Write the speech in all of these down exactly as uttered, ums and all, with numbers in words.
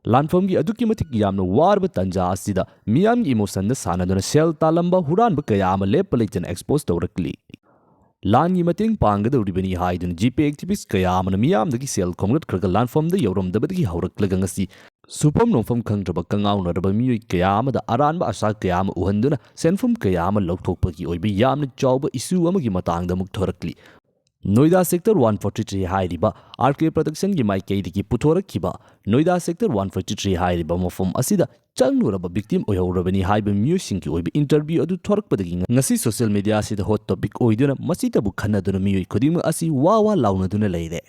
ꯂꯥꯟꯐꯝꯒꯤ ꯑꯗꯨꯛꯀꯤ ꯃꯇꯤꯛ ꯌꯥꯝꯅ ꯋꯥꯔꯕ ꯇꯥꯟꯖꯥ ꯑꯁꯤꯗ ꯃꯤꯌꯥꯝꯒꯤ ꯏꯃꯣꯁꯟꯗ ꯁꯥꯟꯅꯗꯨꯅ ꯁꯦꯜ ꯇꯥꯜꯂꯝꯕ ꯍꯨꯔꯥꯟꯕ ꯀꯌꯥ ꯑꯃ ꯂꯦꯞꯄ ꯂꯩꯇꯅ ꯑꯦꯛꯁꯄꯣꯖ ꯇꯧꯔꯛꯂꯤ꯫ ꯂꯥꯟꯒꯤ ꯃꯇꯦꯡ ꯄꯥꯡꯒꯗꯧꯔꯤꯕꯅꯤ ꯍꯥꯏꯗꯨꯅ ꯖꯤꯄꯦ ꯑꯦꯛꯇꯤꯚꯤꯁ ꯀꯌꯥ ꯑꯃꯅ ꯃꯤꯌꯥꯝꯗꯒꯤ ꯁꯦꯜ ꯈꯣꯝꯒꯠꯈ꯭ꯔꯒ ꯂꯥꯟꯐꯝꯗ ꯌꯧꯔꯝꯗꯕꯗꯒꯤ ꯍꯧꯔꯛꯂꯒ ꯉꯁꯤ ꯁꯨꯐꯝ ꯅꯣꯝꯐꯝ ꯈꯪꯗ꯭ꯔꯕ ꯀꯉꯥꯎꯅꯔꯕ ꯃꯤꯑꯣꯏ ꯀꯌꯥ ꯑꯃꯗ ꯑꯔꯥꯟꯕ ꯑꯁꯥ ꯀꯌꯥ ꯑꯃ ꯎꯍꯟꯗꯨꯅ ꯁꯦꯟꯐꯝ ꯀꯌꯥ ꯑꯃ ꯂꯧꯊꯣꯛꯄꯒꯤ ꯑꯣꯏꯕ ꯌꯥꯝꯅ ꯆꯥꯎꯕ ꯏꯁꯨ ꯑꯃꯒꯤ ꯃꯇꯥꯡꯗ ꯑꯃꯨꯛ ꯊꯣꯔꯛꯂꯤ꯫ ꯅꯣꯏꯗꯥ ꯁꯦꯛꯇꯔ ꯋꯥꯟ ꯐꯣꯔꯇꯤ ꯊ꯭ꯔꯤ ꯍꯥꯏꯔꯤꯕ ꯑꯥꯔ ꯀꯦ ꯄ꯭ꯔꯗꯛꯁꯟꯒꯤ ꯃꯥꯏꯀꯩꯗꯒꯤ ꯄꯨꯊꯣꯔꯛꯈꯤꯕ ꯅꯣꯏꯗꯥ ꯁꯦꯛꯇꯔ ꯋꯥꯟ ꯐꯣꯔꯇꯤ ꯊ꯭ꯔꯤ ꯍꯥꯏꯔꯤꯕ ꯃꯐꯝ ꯑꯁꯤꯗ ꯆꯪꯂꯨꯔꯕ ꯚꯤꯛꯇꯤꯝ ꯑꯣꯏꯍꯧꯔꯕꯅꯤ ꯍꯥꯏꯕ ꯃꯤꯑꯣꯏꯁꯤꯡꯒꯤ ꯑꯣꯏꯕ ꯏꯟꯇꯔꯚ꯭ꯌꯨ ꯑꯗꯨ ꯊꯣꯔꯛꯄꯗꯒꯤ ꯉꯁꯤ ꯁꯣꯁꯤꯌꯦꯜ ꯃꯤꯗꯤꯌꯥ ꯑꯁꯤꯗ ꯍꯣꯠ ꯇꯣꯄꯤꯛ ꯑꯣꯏꯗꯨꯅ ꯃꯁꯤꯇꯕꯨ ꯈꯟꯅꯗꯨꯅ ꯃꯤꯑꯣꯏ ꯈꯨꯗꯤꯡꯃꯛ ꯑꯁꯤ ꯋꯥ ꯋꯥ ꯂꯥꯎꯅꯗꯨꯅ ꯂꯩꯔꯦ꯫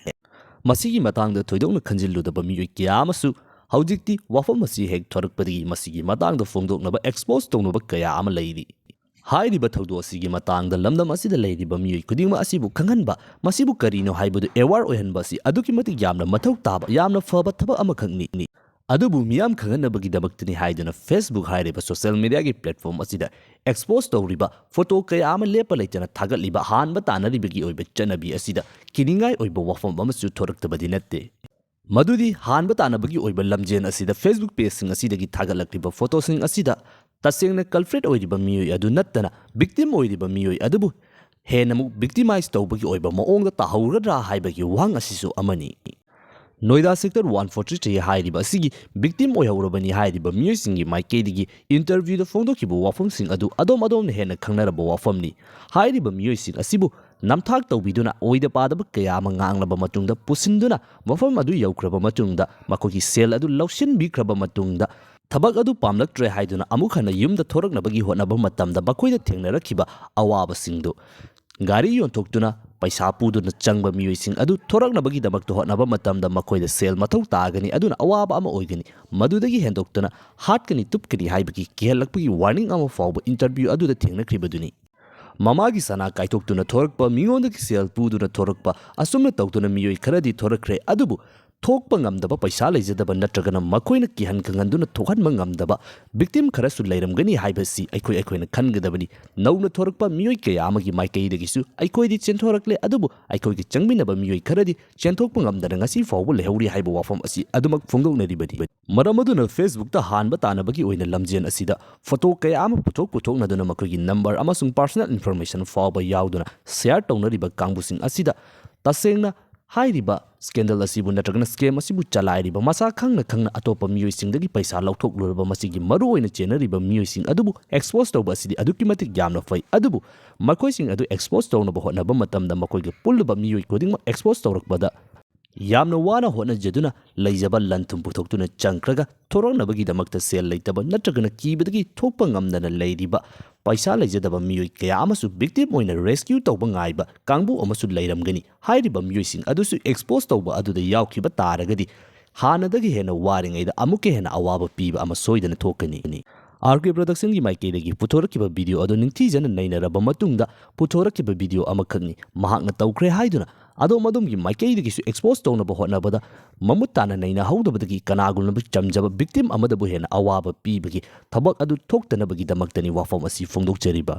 ꯃꯁꯤꯒꯤ ꯃꯇꯥꯡꯗ ꯊꯣꯏꯗꯣꯛꯅ ꯈꯟꯖꯤꯜꯂꯨꯗꯕ ꯃꯤꯑꯣꯏ ꯀꯌꯥ ꯑꯃꯁꯨ ꯍꯧꯖꯤꯛꯇꯤ ꯋꯥꯐꯝ ꯑꯁꯤ ꯍꯦꯛ ꯊꯣꯔꯛꯄꯗꯒꯤ ꯃꯁꯤꯒꯤ ꯃꯇꯥꯡꯗ ꯐꯣꯡꯗꯣꯛꯅꯕ, ꯑꯦꯛꯁꯄꯣꯖ ꯇꯧꯅꯕ ꯀꯌꯥ ꯑꯃ ꯂꯩꯔꯤ꯫ ꯍꯥꯏꯔꯤꯕ ꯊꯧꯗꯣꯛ ꯑꯁꯤꯒꯤ ꯃꯇꯥꯡꯗ ꯂꯝꯗꯝ ꯑꯁꯤꯗ ꯂꯩꯔꯤꯕ ꯃꯤꯑꯣꯏ ꯈꯨꯗꯤꯡꯃꯛ ꯑꯁꯤꯕꯨ ꯈꯪꯍꯟꯕ, ꯃꯁꯤꯕꯨ ꯀꯔꯤꯅꯣ ꯍꯥꯏꯕꯗꯨ ꯑꯦꯋꯥꯔ ꯑꯣꯏꯍꯟꯕ ꯑꯁꯤ ꯑꯗꯨꯛꯀꯤ ꯃꯇꯤꯛ ꯌꯥꯝꯅ ꯃꯊꯧ ꯇꯥꯕ, ꯌꯥꯝꯅ ꯐꯕ ꯊꯕꯛ ꯑꯃꯈꯛꯅꯤ꯫ ꯑꯗꯨꯕꯨ ꯃꯤꯌꯥꯝ ꯈꯪꯍꯟꯅꯕꯒꯤꯗꯃꯛꯇꯅꯤ ꯍꯥꯏꯗꯨꯅ Facebook ꯍꯥꯏꯔꯤꯕ ꯁꯣꯁꯤꯌꯦꯜ ꯃꯤꯗꯤꯌꯥꯒꯤ ꯄ꯭ꯂꯦꯠꯐꯣꯝ ꯑꯁꯤꯗ ꯑꯦꯛꯁꯄꯣꯖ ꯇꯧꯔꯤꯕ ꯐꯣꯇꯣ ꯀꯌꯥ ꯑꯃ ꯂꯦꯞꯄ ꯂꯩꯇꯅ ꯊꯥꯒꯠꯂꯤꯕ ꯍꯥꯟꯕ ꯇꯥꯟꯅꯔꯤꯕꯒꯤ ꯑꯣꯏꯕ ꯆꯠꯅꯕꯤ ꯑꯁꯤꯗ ꯀꯤꯅꯤꯡꯉꯥꯏ ꯑꯣꯏꯕ ꯋꯥꯐꯝ ꯑꯃꯁꯨ ꯊꯣꯔꯛꯇꯕꯗꯤ ꯅꯠꯇꯦ꯫ ꯃꯗꯨꯗꯤ ꯍꯥꯟꯕ ꯇꯥꯟꯅꯕꯒꯤ ꯑꯣꯏꯕ ꯂꯝꯖꯦꯜ ꯑꯁꯤꯗ Facebook ꯄꯦꯖꯁꯤꯡ ꯑꯁꯤꯗꯒꯤ ꯊꯥꯒꯠꯂꯛꯂꯤꯕ ꯐꯣꯇꯣꯁꯤꯡ ꯑꯁꯤꯗ ꯇꯁꯦꯡꯅ ꯀꯜꯄ꯭ꯔꯤꯠ ꯑꯣꯏꯔꯤꯕ ꯃꯤꯑꯣꯏ ꯑꯗꯨ ꯅꯠꯇꯅ ꯚꯤꯛꯇꯤꯝ ꯑꯣꯏꯔꯤꯕ ꯃꯤꯑꯣꯏ ꯑꯗꯨꯕꯨ ꯍꯦꯟꯅ ꯑꯃꯨꯛ ꯚꯤꯛꯇꯤꯃꯥꯏꯖ ꯇꯧꯕꯒꯤ ꯑꯣꯏꯕ ꯃꯑꯣꯡꯗ ꯇꯥꯍꯧꯒꯗ꯭ꯔꯥ ꯍꯥꯏꯕꯒꯤ ꯋꯥꯍꯪ ꯑꯁꯤꯁꯨ ꯑꯃꯅꯤ꯫ ꯅꯣꯏꯗꯥ ꯁꯦꯛꯇꯔ ꯋꯥꯟ ꯐꯣꯔꯇꯤ ꯊ꯭ꯔꯤ ꯍꯥꯏꯔꯤꯕ ꯑꯁꯤꯒꯤ ꯚꯤꯛꯇꯤꯝ ꯑꯣꯏꯍꯧꯔꯕꯅꯤ ꯍꯥꯏꯔꯤꯕ ꯃꯤꯑꯣꯏꯁꯤꯡꯒꯤ ꯃꯥꯏꯀꯩꯗꯒꯤ ꯏꯟꯇꯔꯚ꯭ꯌꯨꯗ ꯐꯣꯡꯗꯣꯛꯈꯤꯕ ꯋꯥꯐꯝꯁꯤꯡ ꯑꯗꯨ ꯑꯗꯣꯝ ꯑꯗꯣꯝꯅ ꯍꯦꯟꯅ ꯈꯪꯅꯔꯕ ꯋꯥꯐꯝꯅꯤ꯫ ꯍꯥꯏꯔꯤꯕ ꯃꯤꯑꯣꯏꯁꯤꯡ ꯑꯁꯤꯕꯨ ꯅꯝꯊꯥꯛ ꯇꯧꯕꯤꯗꯨꯅ ꯑꯣꯏꯗ ꯄꯥꯗꯕ ꯀꯌꯥ ꯑꯃ ꯉꯥꯡꯂꯕ ꯃꯇꯨꯡꯗ ꯄꯨꯁꯤꯟꯗꯨꯅ ꯃꯐꯝ ꯑꯗꯨ ꯌꯧꯈ꯭ꯔꯕ ꯃꯇꯨꯡꯗ ꯃꯈꯣꯏꯒꯤ ꯁꯦꯜ ꯑꯗꯨ ꯂꯧꯁꯤꯟꯕꯤꯈ꯭ꯔꯕ ꯃꯇꯨꯡꯗ ꯊꯕꯛ ꯑꯗꯨ ꯄꯥꯝꯂꯛꯇ꯭ꯔꯦ ꯍꯥꯏꯗꯨꯅ ꯑꯃꯨꯛ ꯍꯟꯅ ꯌꯨꯝꯗ ꯊꯣꯔꯛꯅꯕꯒꯤ ꯍꯣꯠꯅꯕ ꯃꯇꯝꯗ ꯃꯈꯣꯏꯗ ꯊꯦꯡꯅꯔꯛꯈꯤꯕ ꯑꯋꯥꯕꯁꯤꯡꯗꯨ ꯒꯥꯔꯤ ꯌꯣꯟꯊꯣꯛꯇꯨꯅ ꯄꯩꯁꯥ ꯄꯨꯗꯨꯅ ꯆꯪꯕ ꯃꯤꯑꯣꯏꯁꯤꯡ ꯑꯗꯨ ꯊꯣꯔꯛꯅꯕꯒꯤꯗꯃꯛꯇ ꯍꯣꯠꯅꯕ ꯃꯇꯝꯗ ꯃꯈꯣꯏꯗ ꯁꯦꯜ ꯃꯊꯧ ꯇꯥꯒꯅꯤ, ꯑꯗꯨꯅ ꯑꯋꯥꯕ ꯑꯃ ꯑꯣꯏꯒꯅꯤ꯫ ꯃꯗꯨꯗꯒꯤ ꯍꯦꯟꯗꯣꯛꯇꯨꯅ ꯍꯥꯠꯀꯅꯤ, ꯇꯨꯞꯀꯅꯤ ꯍꯥꯏꯕꯒꯤ ꯀꯤꯍꯜꯂꯛꯄꯒꯤ ꯋꯥꯔꯅꯤꯡ ꯑꯃ ꯐꯥꯎꯕ ꯏꯟꯇꯔꯚ꯭ꯌꯨ ꯑꯗꯨꯗ ꯊꯦꯡꯅꯈ꯭ꯔꯤꯕꯗꯨꯅꯤ꯫ ꯃꯃꯥꯒꯤ ꯁꯅꯥ ꯀꯥꯏꯊꯣꯛꯇꯨꯅ ꯊꯣꯔꯛꯄ, ꯃꯤꯉꯣꯟꯗꯒꯤ ꯁꯦꯜ ꯄꯨꯗꯨꯅ ꯊꯣꯔꯛꯄ, ꯑꯁꯨꯝꯅ ꯇꯧꯗꯨꯅ ꯃꯤꯑꯣꯏ ꯈꯔꯗꯤ ꯊꯣꯔꯛꯈ꯭ꯔꯦ, ꯑꯗꯨꯕꯨ ꯊꯣꯛꯄ ꯉꯝꯗꯕ, ꯄꯩꯁꯥ ꯂꯩꯖꯗꯕ ꯅꯠꯇ꯭ꯔꯒꯅ ꯃꯈꯣꯏꯅ ꯀꯤꯍꯟ ꯈꯪꯍꯟꯗꯨꯅ ꯊꯣꯛꯍꯟꯕ ꯉꯝꯗꯕ victim ꯈꯔꯁꯨ ꯂꯩꯔꯝꯒꯅꯤ ꯍꯥꯏꯕꯁꯤ ꯑꯩꯈꯣꯏ ꯑꯩꯈꯣꯏꯅ ꯈꯟꯒꯗꯕꯅꯤ꯫ ꯅꯧꯅ ꯊꯣꯔꯛꯄ ꯃꯤꯑꯣꯏ ꯀꯌꯥ ꯑꯃꯒꯤ ꯃꯥꯏꯀꯩꯗꯒꯤꯁꯨ ꯑꯩꯈꯣꯏꯗꯤ ꯆꯦꯟꯊꯣꯔꯛꯂꯦ, ꯑꯗꯨꯕꯨ ꯑꯩꯈꯣꯏꯒ ꯆꯪꯃꯤꯟꯅꯕ ꯃꯤꯑꯣꯏ ꯈꯔꯗꯤ ꯆꯦꯟꯊꯣꯛꯄ ꯉꯝꯗꯅ ꯉꯁꯤ ꯐꯥꯎꯕ ꯂꯩꯍꯧꯔꯤ ꯍꯥꯏꯕ ꯋꯥꯐꯝ ꯑꯁꯤ ꯑꯗꯨꯃꯛ ꯐꯣꯡꯗꯣꯛꯅꯔꯤꯕꯅꯤ꯫ ꯃꯔꯝ ꯑꯗꯨꯅ Facebook ꯇ ꯍꯥꯟꯕ ꯇꯥꯅꯕꯒꯤ ꯑꯣꯏꯅ ꯂꯝꯖꯦꯟ ꯑꯁꯤꯗ ꯐꯣꯇꯣ ꯀꯌꯥ ꯑꯃ ꯄꯨꯊꯣꯛ ꯄꯨꯊꯣꯛꯅꯗꯨꯅ ꯃꯈꯣꯏꯒꯤ number ꯑꯃꯁꯨꯡ personal information ꯐꯥꯎꯕ ꯌꯥꯎꯗꯨꯅ share ꯇꯧꯅꯔꯤꯕ ꯀꯥꯡꯕꯨꯁꯤꯡ ꯑꯁꯤꯗ ꯇꯁꯦꯡꯅ ꯍꯥꯏꯔꯤꯕ scandal ꯑꯁꯤꯕꯨ ꯅꯠꯇ꯭ꯔꯒꯅ scam ꯑꯁꯤꯕꯨ ꯆꯂꯥꯏꯔꯤꯕ, ꯃꯁꯥ ꯈꯪꯅ ꯈꯪꯅ ꯑꯇꯣꯞꯄ ꯃꯤꯑꯣꯏꯁꯤꯡꯗꯒꯤ ꯄꯩꯁꯥ ꯂꯧꯊꯣꯛꯂꯨꯔꯕ ꯃꯁꯤꯒꯤ ꯃꯔꯨꯑꯣꯏꯅ ꯆꯦꯟꯅꯔꯤꯕ ꯃꯤꯑꯣꯏꯁꯤꯡ ꯑꯗꯨꯕꯨ expose ꯇꯧꯕ ꯑꯁꯤꯗꯤ ꯑꯗꯨꯛꯀꯤ ꯃꯇꯤꯛ ꯌꯥꯝꯅ ꯐꯩ꯫ ꯑꯗꯨꯕꯨ ꯃꯈꯣꯏꯁꯤꯡ ꯑꯗꯨ expose ꯇꯧꯅꯕ ꯍꯣꯠꯅꯕ ꯃꯇꯝꯗ ꯃꯈꯣꯏꯒ ꯄꯨꯜꯂꯨꯕ ꯃꯤꯑꯣꯏ ꯈꯨꯗꯤꯡꯃꯛ expose ꯇꯧꯔꯛꯄꯗ ꯌꯥꯝꯅ ꯋꯥꯅ ꯍꯣꯠꯅꯖꯗꯨꯅ ꯂꯩꯖꯕ ꯂꯟ ꯊꯨꯝ ꯄꯨꯊꯣꯛꯇꯨꯅ ꯆꯪꯈ꯭ꯔꯒ ꯊꯣꯔꯛꯅꯕꯒꯤꯗꯃꯛꯇ ꯁꯦꯜ ꯂꯩꯇꯕ ꯅꯠꯇ꯭ꯔꯒꯅ ꯀꯤꯕꯗꯒꯤ ꯊꯣꯛꯄ ꯉꯝꯗꯅ ꯂꯩꯔꯤꯕ ꯄꯩꯁꯥ ꯂꯩꯖꯗꯕ ꯃꯤꯑꯣꯏ ꯀꯌꯥ ꯑꯃꯁꯨ victim ꯑꯣꯏꯅ rescue ꯇꯧꯕ ꯉꯥꯏꯕ ꯀꯥꯡꯕꯨ ꯑꯃꯁꯨ ꯂꯩꯔꯝꯒꯅꯤ꯫ ꯍꯥꯏꯔꯤꯕ ꯃꯤꯑꯣꯏꯁꯤꯡ ꯑꯗꯨꯁꯨ expose ꯇꯧꯕ ꯑꯗꯨꯗ ꯌꯥꯎꯈꯤꯕ ꯇꯥꯔꯒꯗꯤ ꯍꯥꯟꯅꯗꯒꯤ ꯍꯦꯟꯅ ꯋꯥꯔꯤꯉꯩꯗ ꯑꯃꯨꯛꯀ ꯍꯦꯟꯅ ꯑꯋꯥꯕ ꯄꯤꯕ ꯑꯃ ꯁꯣꯏꯗꯅ ꯊꯣꯛꯀꯅꯤ꯫ RK Production ꯒꯤ ꯃꯥꯏꯀꯩꯗꯒꯤ ꯄꯨꯊꯣꯔꯛꯈꯤꯕ video ꯑꯗꯨ ꯅꯤꯡꯊꯤꯖꯅ ꯅꯩꯅꯔꯕ ꯃꯇꯨꯡꯗ ꯄꯨꯊꯣꯔꯛꯈꯤꯕ video ꯑꯃꯈꯛꯅꯤ꯫ ꯃꯍꯥꯛꯅ ꯇꯧꯈ꯭ꯔꯦ ꯍꯥꯏꯗꯨꯅ ꯑꯗꯣꯝ ꯑꯗꯣꯝꯒꯤ ꯃꯥꯏꯀꯩꯗꯒꯤꯁꯨ expose ꯇꯧꯅꯕ ꯍꯣꯠꯅꯕꯗ ꯃꯃꯨꯠ ꯇꯥꯅ ꯅꯩꯅꯍꯧꯗꯕꯗꯒꯤ ꯀꯅꯥꯒꯨꯝꯂꯕ ꯆꯝꯖꯕ victim ꯑꯃꯗꯕꯨ ꯍꯦꯟꯅ ꯑꯋꯥꯕ ꯄꯤꯕꯒꯤ ꯊꯕꯛ ꯑꯗꯨ ꯊꯣꯛꯇꯅꯕꯒꯤꯗꯃꯛꯇꯅꯤ ꯋꯥꯐꯝ ꯑꯁꯤ ꯐꯣꯡꯗꯣꯛꯆꯔꯤꯕ꯫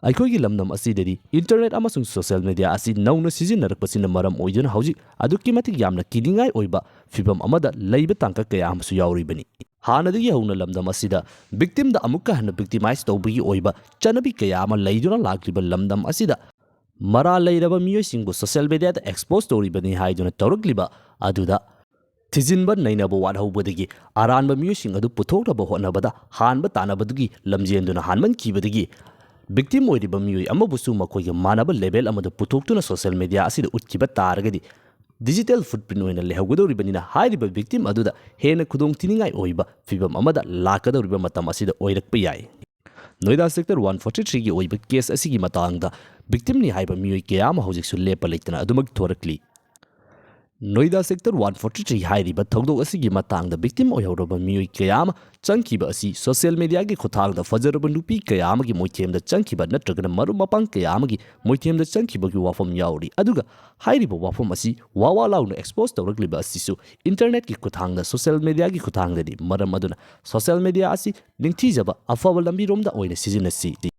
ꯑꯩꯈꯣꯏꯒꯤ ꯂꯝꯗꯝ ꯑꯁꯤꯗꯗꯤ internet ꯑꯃꯁꯨꯡ social media ꯑꯁꯤ ꯅꯧꯅ ꯁꯤꯖꯤꯟꯅꯔꯛꯄꯁꯤꯅ ꯃꯔꯝ ꯑꯣꯏꯗꯨꯅ ꯍꯧꯖꯤꯛ ꯑꯗꯨꯛꯀꯤ ꯃꯇꯤꯛ ꯌꯥꯝꯅ ꯀꯤꯅꯤꯡꯉꯥꯏ ꯑꯣꯏꯕ ꯐꯤꯚꯝ ꯑꯃꯗ ꯂꯩꯕ ꯇꯥꯡꯀꯛ ꯀꯌꯥ ꯑꯃꯁꯨ ꯌꯥꯎꯔꯤꯕꯅꯤ꯫ ꯍꯥꯟꯅꯗꯒꯤ ꯍꯧꯅ ꯂꯝꯗꯝ ꯑꯁꯤꯗ victim ꯗ ꯑꯃꯨꯛꯀ ꯍꯟꯅ victimize ꯇꯧꯕꯒꯤ ꯑꯣꯏꯕ ꯆꯠꯅꯕꯤ ꯀꯌꯥ ꯑꯃ ꯂꯩꯗꯨꯅ ꯂꯥꯛꯂꯤꯕ ꯂꯝꯗꯝ ꯑꯁꯤꯗ ꯃꯔꯥꯜ ꯂꯩꯔꯕ ꯃꯤꯑꯣꯏꯁꯤꯡꯕꯨ social media ꯗ expose ꯇꯧꯔꯤꯕꯅꯤ ꯍꯥꯏꯗꯨꯅ ꯇꯧꯔꯛꯂꯤꯕ ꯑꯗꯨꯗ ꯊꯤꯖꯤꯟꯕ ꯅꯩꯅꯕ ꯋꯥꯠꯍꯧꯕꯗꯒꯤ ꯑꯔꯥꯟꯕ ꯃꯤꯑꯣꯏꯁꯤꯡ ꯑꯗꯨ ꯄꯨꯊꯣꯛꯅꯕ ꯍꯣꯠꯅꯕꯗ ꯍꯥꯟꯕ ꯇꯥꯟꯅꯕꯗꯨꯒꯤ ꯂꯝꯖꯦꯟꯗꯨꯅ ꯍꯥꯟꯃꯟꯈꯤꯕꯗꯒꯤ victim ꯑꯣꯏꯔꯤꯕ ꯃꯤꯑꯣꯏ ꯑꯃꯕꯨꯁꯨ ꯃꯈꯣꯏꯒ ꯃꯥꯟꯅꯕ level ꯑꯃꯗ ꯄꯨꯊꯣꯛꯇꯨꯅ social media ꯑꯁꯤꯗ ꯎꯠꯈꯤꯕ ꯇꯥꯔꯒꯗꯤ digital footprint ꯑꯣꯏꯅ ꯂꯩꯍꯧꯒꯗꯧꯔꯤꯕꯅꯤꯅ ꯍꯥꯏꯔꯤꯕ victim ꯑꯗꯨꯗ ꯍꯦꯟꯅ ꯈꯨꯗꯣꯡꯊꯤꯅꯤꯡꯉꯥꯏ ꯑꯣꯏꯕ ꯐꯤꯚꯝ ꯑꯃꯗ ꯂꯥꯛꯀꯗꯧꯔꯤꯕ ꯃꯇꯝ ꯑꯁꯤꯗ ꯑꯣꯏꯔꯛꯄ ꯌꯥꯏ꯫ ꯅꯣꯏꯗꯥ sector one forty three ꯒꯤ ꯑꯣꯏꯕ case ꯑꯁꯤꯒꯤ ꯃꯇꯥꯡꯗ victim ꯅꯤ ꯍꯥꯏꯕ ꯃꯤꯑꯣꯏ ꯀꯌꯥ ꯑꯃ ꯍꯧꯖꯤꯛꯁꯨ ꯂꯦꯞꯄ ꯂꯩꯇꯅ ꯑꯗꯨꯃꯛ ꯊꯣꯔꯛꯂꯤ꯫ ꯅꯣꯏꯗꯥ ꯁꯦꯛꯇꯔ ꯋꯥꯟ ꯐꯣꯔꯇꯤ ꯊ꯭ꯔꯤ ꯍꯥꯏꯔꯤꯕ ꯊꯧꯗꯣꯛ ꯑꯁꯤꯒꯤ ꯃꯇꯥꯡꯗ ꯚꯤꯛꯇꯤꯝ ꯑꯣꯏꯍꯧꯔꯕ ꯃꯤꯑꯣꯏ ꯀꯌꯥ ꯑꯃ ꯆꯪꯈꯤꯕ ꯑꯁꯤ ꯁꯣꯁꯤꯌꯦꯜ ꯃꯦꯗꯤꯌꯥꯒꯤ ꯈꯨꯠꯊꯥꯡꯗ ꯐꯖꯔꯕ ꯅꯨꯄꯤ ꯀꯌꯥ ꯑꯃꯒꯤ ꯃꯣꯏꯊꯦꯝꯗ ꯆꯪꯈꯤꯕ ꯅꯠꯇ꯭ꯔꯒꯅ ꯃꯔꯨꯞ ꯃꯄꯥꯡ ꯀꯌꯥ ꯑꯃꯒꯤ ꯃꯣꯏꯊꯦꯝꯗ ꯆꯪꯈꯤꯕꯒꯤ ꯋꯥꯐꯝ ꯌꯥꯎꯔꯤ꯫ ꯑꯗꯨꯒ ꯍꯥꯏꯔꯤꯕ ꯋꯥꯐꯝ ꯑꯁꯤ ꯋꯥ ꯋꯥ ꯂꯥꯎꯅ ꯑꯦꯛꯁꯄꯣꯖ ꯇꯧꯔꯛꯂꯤꯕ ꯑꯁꯤꯁꯨ ꯏꯟꯇꯔꯅꯦꯠꯀꯤ ꯈꯨꯠꯊꯥꯡꯗ, ꯁꯣꯁꯤꯌꯦꯜ ꯃꯦꯗꯤꯌꯥꯒꯤ ꯈꯨꯠꯊꯥꯡꯗꯅꯤ꯫ ꯃꯔꯝ ꯑꯗꯨꯅ ꯁꯣꯁꯤꯌꯦꯜ ꯃꯦꯗꯤꯌꯥ ꯑꯁꯤ ꯅꯤꯡꯊꯤꯖꯕ ꯑꯐꯕ ꯂꯝꯕꯤꯔꯣꯝꯗ ꯑꯣꯏꯅ ꯁꯤꯖꯤꯟꯅꯁꯤ꯫